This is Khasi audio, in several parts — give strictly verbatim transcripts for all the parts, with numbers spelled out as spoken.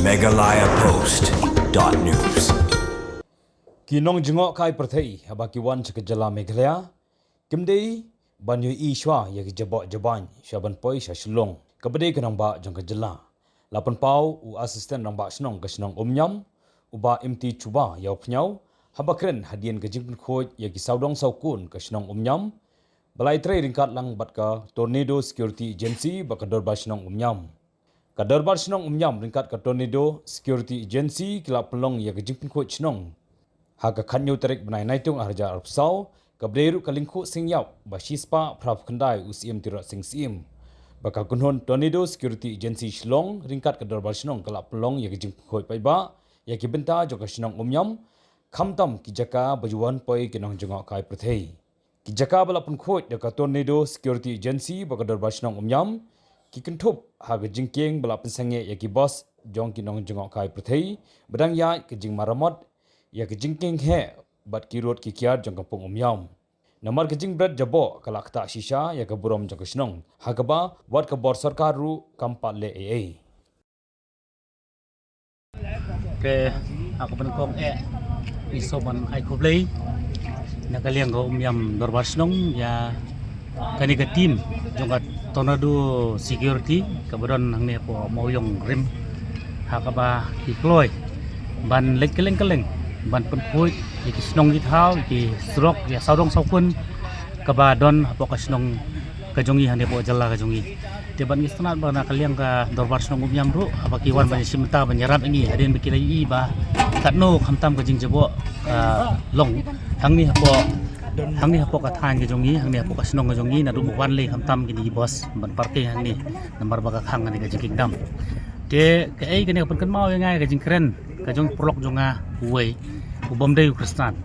Meghalaya Post dot news. Ki nongjngohkai pyrthei haba ki wan sha ka jylla Meghalaya kim dei ban ïohi shuwa ïa ki jaboh jabain shuwa ban poi sha Shillong, kaba dei ka nongbah jong ka jylla. La pynpaw u Assistant Rangbah Shnong ka shnong Umïam, u Bah Imtichuba Ïawphniaw, haba kren hadien ka jingpynkhuid ïa ki sawdong sawkun ka shnong Umïam, ba la ïatrei ryngkat lang bad ka Tornado Security Agency bad ka Dorbar Shnong Umïam. Ka Dorbar Shnong Umïam ryngkat ka Tornado Security Agency ki la pynlong ïa ka jingpynkhuid shnong ha ka khatñiew tarik bnai Naitung arhajar arphew saw, kaba dei ruh ka lyngkhuh seng ïap ba shispah phra phew khyndai u Syiem Tirot Sing Syiem. Ba ka kynhun Tornado Security Agency Shillong ryngkat ka Dorbar Shnong ka la pynlong ïa ka jingpynkhuid paidbah ïa ki bynta jong ka shnong Umïam, khamtam ki jaka ba ju wan poi ki nongjngohkai pyrthei. Ki jaka ba la pynkhuid da ka Tornado Security Agency bad ka Dorbar Shnong Umïam ki kynthup ha ka jingkieng ba la pynsangeh ïa ki bus jong ki nongjngohkai pyrthei ba dang ïaid, ka jingmaramot ïa ka jingkieng heh bad ki rud ki kiad jong ka pung Umïam. Namar ka jingbret jaboh ka la ktah shisha ïa ka burom jong ka shnong, ha kaba wat ka bor sorkar ruh kam pat leh ei ei. Te ha kaba nyngkong eh ngi sngewbha ban ai khublei na ka liang ka Umïam Dorbar Shnong ïa kane ka team jong ka Tornado Security kaba don hangne hapoh Mawïong Rim, ha kaba ki kloi ban leit kylleng kylleng ban pynkhuid ïa ki shnong ki thaw, ïa ki surok, ïa sawdong sawkun kaba don hapoh ka shnong ka jong ngi hangne hapoh jylla ka jong ngi. Te bad ngi sngewtynnat ba na ka liang ka Dorbar Shnong Umïam ruh haba ki wan ban ïashim bynta ban ïarap ïa ngi hadien ba ki la ïohi ba katno khamtam ka jingjaboh ka long hangne hapoh, hangne hapoh ka thaiñ ka jong ngi, hangne hapoh ka shnong ka jong ngi, naduh ba wan lei khamtam kine ki bus ban parking hangne namar ba ka khang kane ka jingkieng dam. Te kaei kane ka pynkynmaw ïa nga ïa ka jingkren ka jong u paralok jong nga uwei u bym dei u Khristan.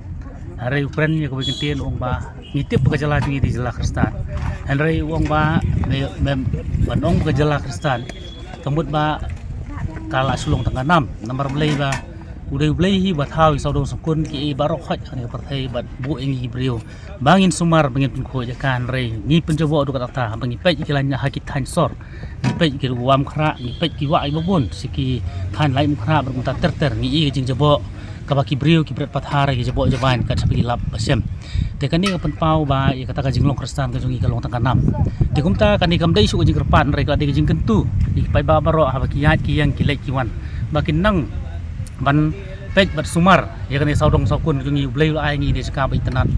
Hynrei u kren ïa kawei ka kyntien, u ong ba ngi tip ba ka jylla jong ngi dei jylla Khristan. Hynrei u ong ba me, me, ban ong ka jylla Khristan ka mut ba ka la shu long tang ka nam. Namar balei ba u dei U Blei hi ba thaw ïa ki sawdong sawkun, kiei baroh khoit ha kane ka pyrthei bad buh ïa ngi ki briew ba ngin sumar, ba ngin pynkhuid ïa ka, hynrei ngi pynjaboh haduh katta katta, ba ngi peit ïa ki laiñ ha ki thaiñ sor, ngi peit ïa ki ruwam khrah, ngi peit ki wah ïa babun sha ki thaiñ Laitumkhrah bad kumta ter ter, ngi ïohi ka jingjaboh kaba ki briew ki bret pathar ïa ki jaboh jabain kat shaba ki lap ba shem. Te kane ka pynpaw ba ïa kata ka jinglong Khristan ka jong ngi ka long tang ka nam. Te kumta kane kam dei shuh ka jingkyrpad, hynrei ka dei ka jingkyntu ïa ki paidbah baroh haba ki ïaid ki ïeng ki leit ki wan, ba kin nang ban peit bad sumar ïa kane sawdong sawkun ka jong ngi. U Blei u la ai ngi kane ka jaka ba itynnad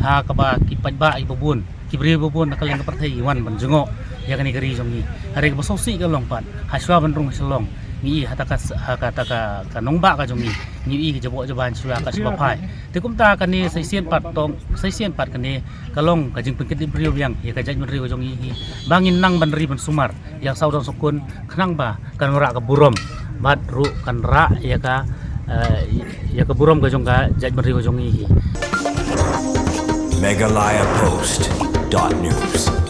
ha kaba ki paidbah ïa babun, ki briew babun na ka liang ka pyrthei ki wan ban jngoh ïa kane ka ri jong ngi. Hynrei kaba sngewsih ka long pat, ha shuwa ban rung sha Shillong, ngi ïohi ha kata ka, ha kata ka, ka nongbah ka jong ngi, ngi ïohi ka jaboh jabain shuwa kat shaba phai. Te kumta kane sa shisien pat tang, sa shisien pat kane ka long ka jingpynkit briew biang ïa ka jaitbynriew ka jong ngi hi, ba ngin nang ban ri ban sumar ïa ka sawdong sawkun khnang ba kan wanrah ka burom bad ruh kan rah ïa ka, eh, ïa ka burom ka jong ka jaitbynriew ka jong ngi hi. Meghalaya Post dot news.